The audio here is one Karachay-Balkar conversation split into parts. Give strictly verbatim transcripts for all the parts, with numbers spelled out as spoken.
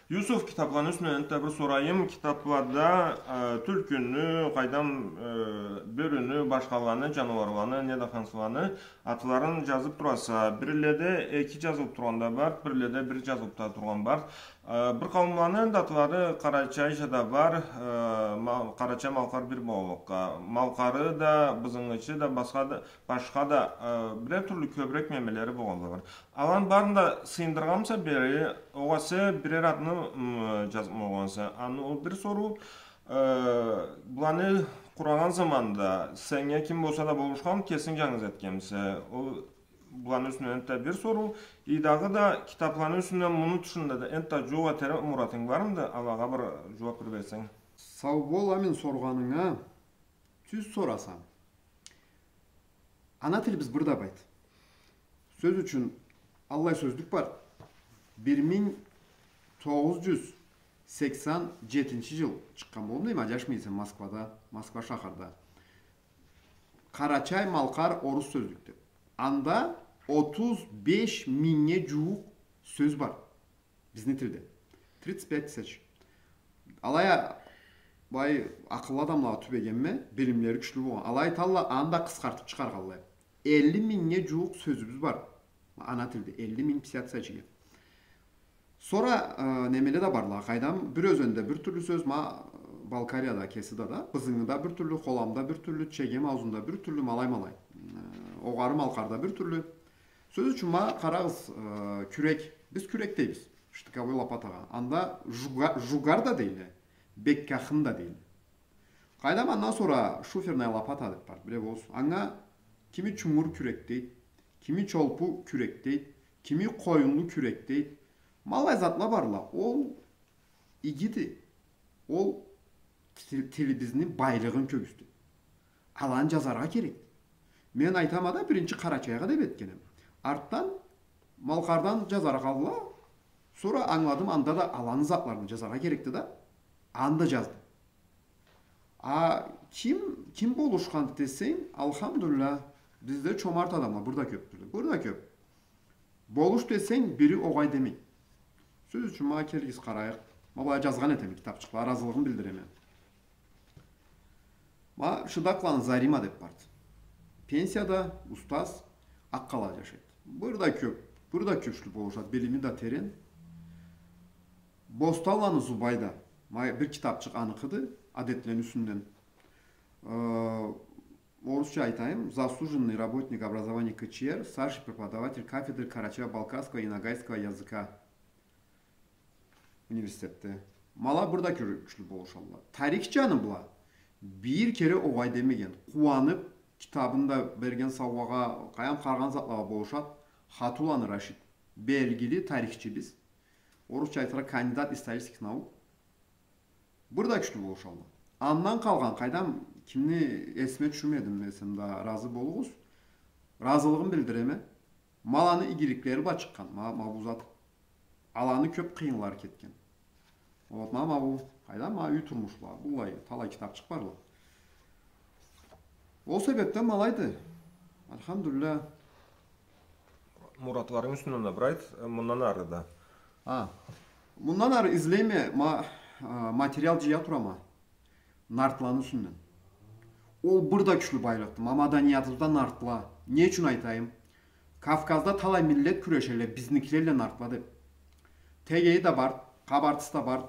Юсуф, китапланы юсюнден энтда бир сорайым. Китаплада, э, тюлкюню, къайдам, э, бёрюню, башхаланы, джаныуарланы, неда хансыланы атларын джазыб тураса, бирледе эки джазылыб тургъан да бар, бирледе бир джазылыб да тургъан бар. Э, бир къауумланы да атлары къарачайча да бар, э, ма-, къарачай-малкъар бир болгъанлыкъгъа. Малкъары да, бызынгычы да, басха да, башха да, э, бирер тюрлю кёбюрек немелери болгъанла бар. Аланы барын да сыйындыргъанмыса бери, огъесе бирер атны, м, джазыб болгъанса. Аны ол бир соруу, э, буланы къурагъан заманда сеннге ким болса да болушхан, кесинг джангыз этгенмисе? Ол буланы юсюнден энтда бир соруу. И дагъыда китапланы юсюнден муну тышында да энтда джууукъ этерге муратынг бармыды? Алагъа бир джууаб бир берсенг. Сау бол, Амин, соргъанынга. Тюз сораса. Ана тилибиз бир да байды. Сёз ючюн, аллай сёзлюк бар. Бир минг тогъуз джюз сексен джетинчи джыл чыкъгъан болур дейме, аджашмай эсем, Москвада, Москва шахарда. Къарачай-малкъар-орус сёзлюк деб. Анда отуз беш мингнге джууукъ сёз бар. Бизни тилде. Тридцать пять тысяч. Алай а, былай, акъыллы адамлагъа тюбегенме, билимлери кючлю болгъан. Алай айталла, аны да къысхартыб чыгъаргъанлай. Элли мингнге джууукъ сёзюбюз бар. Ана тилде. Элли минг, пятьдесят тысячге. Сора, э, немеле да барла. Къайдам, бир ёзенде бир тюрлю сёз, ма, Балкарияда кеси да да. Бызынгыда бир тюрлю, Холамда бир тюрлю, Чегем аузунда бир тюрлю, ма алай, ма алай. Э, Огъары-Малкъарда бир тюрлю. Сёз ючюн, ма, къарагъыз, э, кюрек. Биз кюрек дейбиз штыковой лопатагъа. Анда жуга-, жугар да дейле, беккахын да дейле. Къайдам, андан сора шуферная лопата деб бар, биле болурсуз. Анга кими чунгур кюрек дейд, кими чолпу кюрек дейд, кими къоюнлу кюрек дейд. Ма аллай затла барла. Ол игиди. Ол тил-, тилибизни байлыгъын кёргюзтеди. Аланы джазаргъа керекди. Мен айтама да, биринчи къарачайгъа деб этгенме. Артдан малкъардан джазаргъа алла, сора ангыладым, анда да аланы затларын джазаргъа керекди да, аны да джаздым. А ким, ким болушханды десенг, алхамдулиллях, бизде чомарт адамла бир да кёбдюле, бир да кёб. Болуш десенг, бири огъай демей. Сёз ючюн, ма келигиз, къарайыкъ. Ма былай джазгъан этеме китабчыкъла, разылыгъымы билдиреме. Ма Шыдакъланы Зарима деб барды. Пенсияда, устаз, Акъалада джашайды. Бир да кёб, бир да кючлю болушады, билими да терен. Бостанланы Зубайда. Ма бир китабчыкъ аныкъыды, адетлени юсюнден. Э, орусча айтайым, заслуженный работник образования К Ч Р, старший преподаватель кафедры карачаево-балкарского и ногайского языка университетде. Ма ала бир да кюр-, кючлю болушалла. Тарихчаны бла бир кере огъай демеген. Къууаныб, китабын да берген саугъагъа, къайдам, къарагъан затлагъа болушад. Хатуланы Рашид. Белгили тарихчибиз. Орусча айтыргъа, кандидат исторических наук. Бир да кючлю болушалла. Андан къалгъан, къайдам, кимни эсиме тюшюрмедим, эсем да, разы болугъуз. Разылыгъымы билдиреме. Ма аланы игиликлери бла чыкъгъан, ма, ма бу зат. Аланы кёб къыйынлары кетген. Вот, ма, ма бу, къайдам, ма юй турмушла, быллай, талай китабчыкъ барла. Ол себебден ма алайды. Алхамдулиллях. Муратларынгы юсюнден да бир айт, э, мындан ары да. А, мындан ары излейме, ма, а, материал джыя турама. Нартланы юсюнден. Ол бир да кючлю байлыкъды. Ма маданиятыбызда нартла. Не ючюн айтайым? Кавказда талай миллет кюрешелле, бизникилелле нартла деб. Тегеи да барды, къабартысы да барды.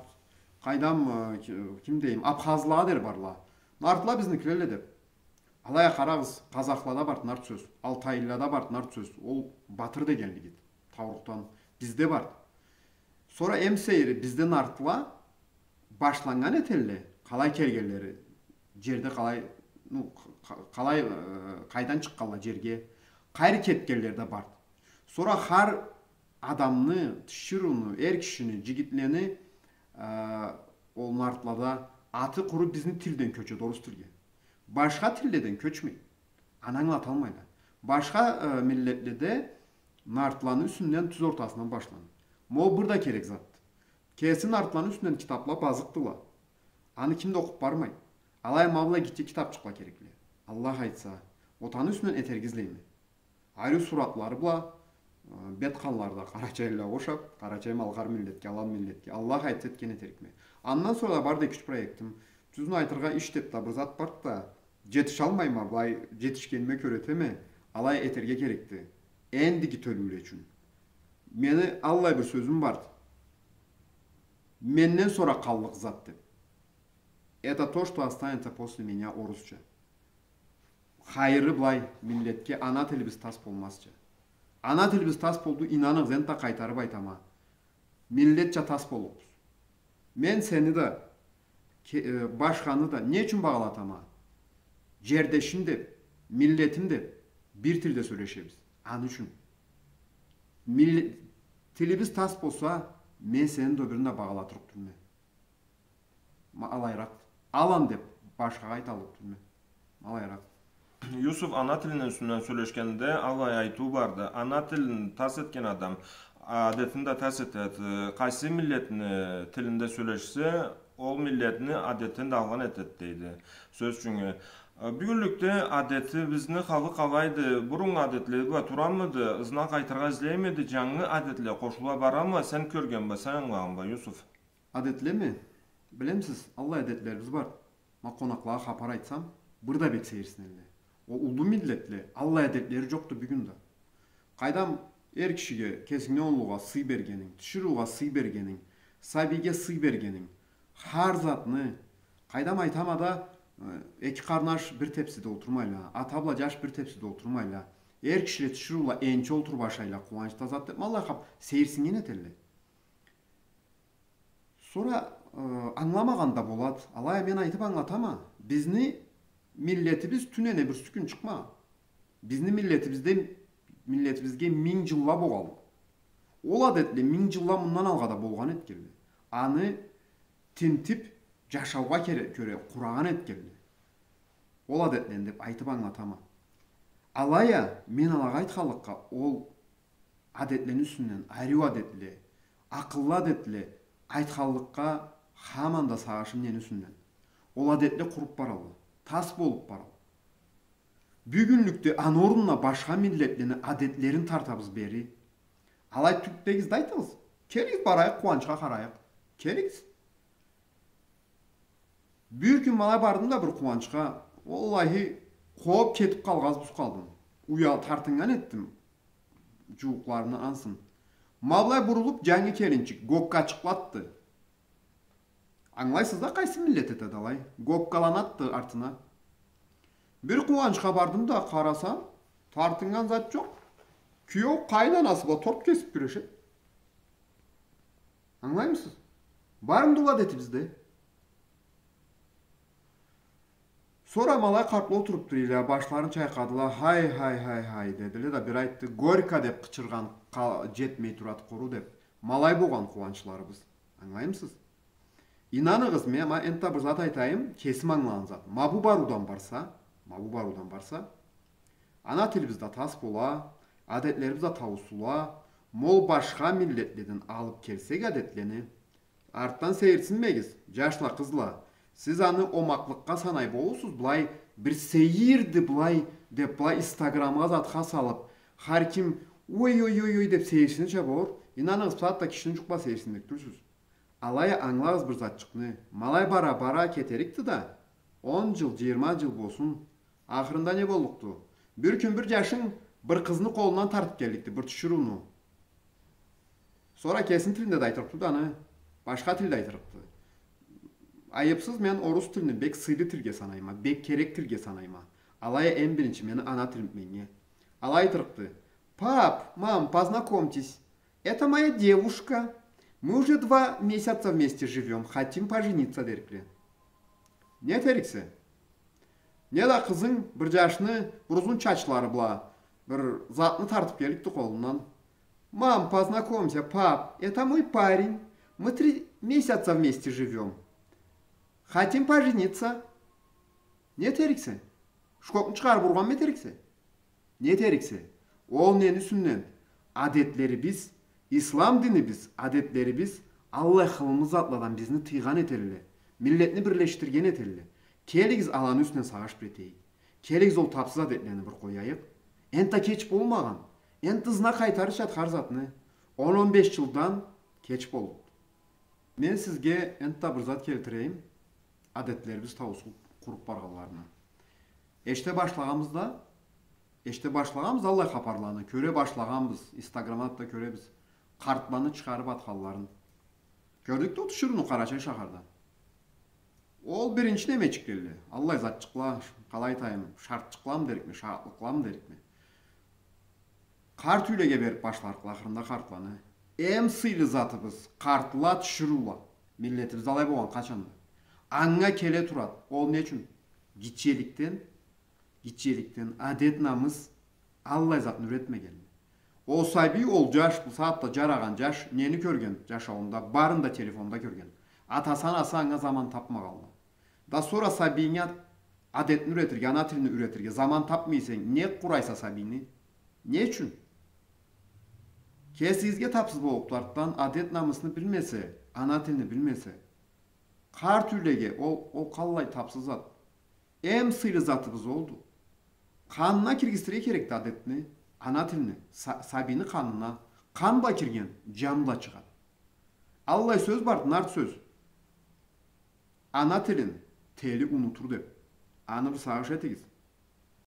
Къайдам, э, ки-, ким дейим, абхазлыла дери барла. Нартла бизникилелле деб. Алай а къарагъыз, къазахлада барды нарт сёз, алтайлылада барды нарт сёз. Ол батыр дегенлигиди. Таурухдан бизде барды. Сора эм сейири бизде нартла башланнган этелле, къалай келгенлери, джерде къалай, ну, къа-, къалай, э, къайдан чыкъгъанла джерге, къайры кетгенлери да барды. Сора хар адамны, тиширыуну, эр кишини, джигитлени, э, ол нартлада аты къуру бизни тилден кёчеди, орус тилге. Башха тилледен кёчмейди. Аны ангылаталмайла. Башха, э, миллетледе нартланы юсюнден тюз ортасындан башланады. Ма ол бир да керек затды. Кеси нартланы юсюнден китабла базыкъдыла. Аны ким да окъуб бармайды. Алай а ма былай гитче китабчыкъла керекле. Аллах айтса, вот аны юсюнден этерге излейме. Ариу суратлары бла, э, Э, бет къанлары да къарачайлылагъа ушаб, къарачай-малкъар миллетге, алан миллетге. Аллах айтса, этген этерикме. Андан сора да барды эки-юч проектим. Тюзюн айтыргъа, иш деб да бир зат барды да, джетишалмайма, былай джетишгениме кёре этеме, алай этерге керекди. Эндиги тёлюле ючюн. Мени аллай бир сёзюм барды. Менден сора къаллыкъ зат деб. Это то, что останется после меня, орусча. Хайыры былай, миллетге ана тилибиз тас болмазча. Ана тилибиз тас болду, ийнаныгъыз, энтда къайтарыб айтама. Миллетча тас боллукъбуз. Мен сени да, ке-, э, башханы да не ючюн багъалатама? Джердешим деб, миллетим деб, бир тилде сёлешебиз. Аны ючюн. Милле-, тилибиз тас болса, мен сени да, бирин да багъалатырыкъ тюлме. Ма алайыракъ. Алан деб башхагъа айталлыкъ тюлме. Ма алайыракъ. Юсуф, ана тилини юсюнден сёлешгенде, алай айтыу барды. Ана тилин тас этген адам адетин да тас этеди. Къайсы миллетни тилинде сёлешсе, ол миллетни адетин да алгъан этеди, дейди. Сёз ючюн, э, бюгюнлюкде адетибизни халы къалайды, буруннгу адетле бла турамыды, ызына къайтыргъа излеймиди, джангы адетле къошула барамы, сен кёрген бла, сен ангылагъан бла, Юсуф? Адетлеми? Билемисиз, аллай адетлерибиз бар. Ма къонакълагъа хапар айтсам, бир да бек сейирсинелле. Ол уллу миллетле, аллай адетлери джокъду бюгюн да. Къайдам, эр кишиге, кесингден уллугъа сый бергенинг, тиширыугъа сый бергенинг, сабийге сый бергенинг, хар затны, къайдам, айтама да, э, эки къарнаш бир тепсиде олтурмайла, ата бла джаш бир тепсиде олтурмайла, эр кишиле, тиширыула энчи олтуруб ашайла, къууанчда зат деб, ма аллай хап, сейирсиннген этелле. Сора, э, ангыламагъан да болад. Алай а мен айтыб ангылатама. Бизни миллетибиз тюнене, бирси кюн чыкъмагъан. Бизни миллетибизде, миллетибизге минг джылла болгъанлы. Ол адетле минг джылла мындан алгъа да болгъан этгенле. Аны тинтиб, джашаугъа кере-, кёре къурагъан этгенле. Ол адетлени деб айтыб ангылатама. Алай а мен алагъа айтханлыкъгъа, ол адетлени юсюнден, ариу адетле, акъыллы адетле айтханлыкъгъа, хаман да сагъышым нени юсюнден. Ол адетле къуруб баралла, тас болуб баралла. Бюгюнлюкде аны орнуна башха миллетлени адетлерин тартабыз бери. Алай тюлдю дегиз да айтыгъыз. Келигиз, барайыкъ, къууанчха къарайыкъ. Келигиз. Бир кюн ма алай бардым да бир къууанчха, уаллахи, къобуб кетиб къалгъанбыз къалдым. Уя-, тартыннган этдим джууукъларыны ансын. Ма былай бурулуб, джангы келинчик гоккачыкъла атды. Ангылайсыз да, къайсы миллет этеди алай? Гоккаланы атды артына. Бир къууанчха бардым да, къарасам, тартыннган зат джокъ. Киеу къайын анасы бла торт кесиб кюрешеди. Ангылаймысыз? Бармыды ол адетибизде? Сора ма алай къартла олтуруб тура эдиле, башларын чайкъадыла, хай, хай, хай, хай, дедиле да, бири айтды, горько деб къычыргъан къа-, джетмей турады къуру деб. Ма алай болгъан къууанчларыбыз. Ангылаймысыз? Ийнаныгъыз, мен, ма энтда бир зат айтайым, кесим ангылагъан зат. Ма бу барыудан барса, ма бу барыудан барса, ана тилибиз да тас бола, адетлерибиз да тауусула, ма ол башха миллетледен алыб келсек адетлени, артдан сейирсинмегиз, джашла, къызла. Сиз аны омакълыкъгъа санай болурсуз, былай бир сейирди былай деб, былай инстаграмгъа затха салыб, хар ким ой-ой-ой-ой деб сейирсинирча болур. Ийнаныгъыз, бусагъатда кишини джукъ бла сейирсинирик тюлсюз. Алай а ангылагъыз бир затчыкъны, ма алай бара-бара кетерикди да, он джыл, джыйырма джыл болсун, ахырында не боллукъду? Бир кюн бир джашынг бир къызны къолундан тартыб келликди, бир тиширыуну. Сора кесини тилинде да айтырыкъды да аны, башха тилде айтырыкъды. Айыбсыз, мен орус тилни бек сыйлы тилге санайма, бек керек тилге санайма. Алай а эм биринчи мени ана тилим меннге. Алай айтырыкъды: «Пап, мам, познакомьтесь, это моя девушка. Мы уже два месяца вместе живём, хотим пожениться», — дерикди. Не этериксе? Не да къызынг бир джашны бир узун чачлары бла бир затны тартыб келликди къолундан. «Мам, познакомься, пап, это мой парень. Мы три месяца вместе живём. Хотим пожениться». Не этериксе? Шкокну чыгъарыб ургъанмы этериксе? Не этериксе? Ол нени юсюнден? Адетлерибиз, ислам динибиз, адетлерибиз аллай хылымылы затладан бизни тыйгъан этелле, миллетни бирлешдирген этелле. Келигиз, аланы юсюнден сагъыш бир этейик. Келигиз, ол тапсыз адетлени бир къояйыкъ. Энтда кеч болмагъан. Энтда ызына къайтарырчады хар затны. Он, он беш джылдан кеч болду. Мен сизге энтда бир зат келтирейим. Адетлерибиз тауусуп, къуруп баргъанларына. Эшите башлагъанбыз да, эшите башлагъанбыз аллай хапарланы, кёре башлагъанбыз, Инстаграмда да кёребиз. Къартланы чыгъарып атханларын. Кёрдюк да ол тиширыуну Къарачай шахарда. Ол биринчи немечикле, аллай затчыкъла, къалай айтайым, шартчыкъламы дерикме, шагъатлыкъламы дерикме. Къарт юйлеге берип башларыкъла ахырында къартланы. Эм сыйлы затыбыз, къартла, тиширыула. Миллетибиз алай болгъан къачан да. Анга келе турады. Ол не ючюн? Гитчеликден, гитчеликден адет-намыс, аллай затны юретмегенле. Ол сабий, ол джаш, бусагъатда джарагъан джаш, нени кёрген джашауунда, барын да телефонда кёрген. Атасы, анасы анга заман тапмагъанла. Да сора сабийинге адетни юретирге, ана тилни юретирге заман тапмай эсенг, нек къурайса сабийни? Не ючюн? Кесигизге тапсыз боллукъду артдан, адет-намысны билмесе, ана тилни билмесе. Къарт юйлеге, ол, ол къаллай тапсыз зат. Эм сыйлы затыбыз олду. Къанына киргизтирге керекди адетни, ана тилни, са-, сабийни къанына. Къан бла кирген, джан бла чыгъады. Аллай сёз барды, нарт сёз. Ана тилин тели унутур деп. Аны бир сагъыш этигиз.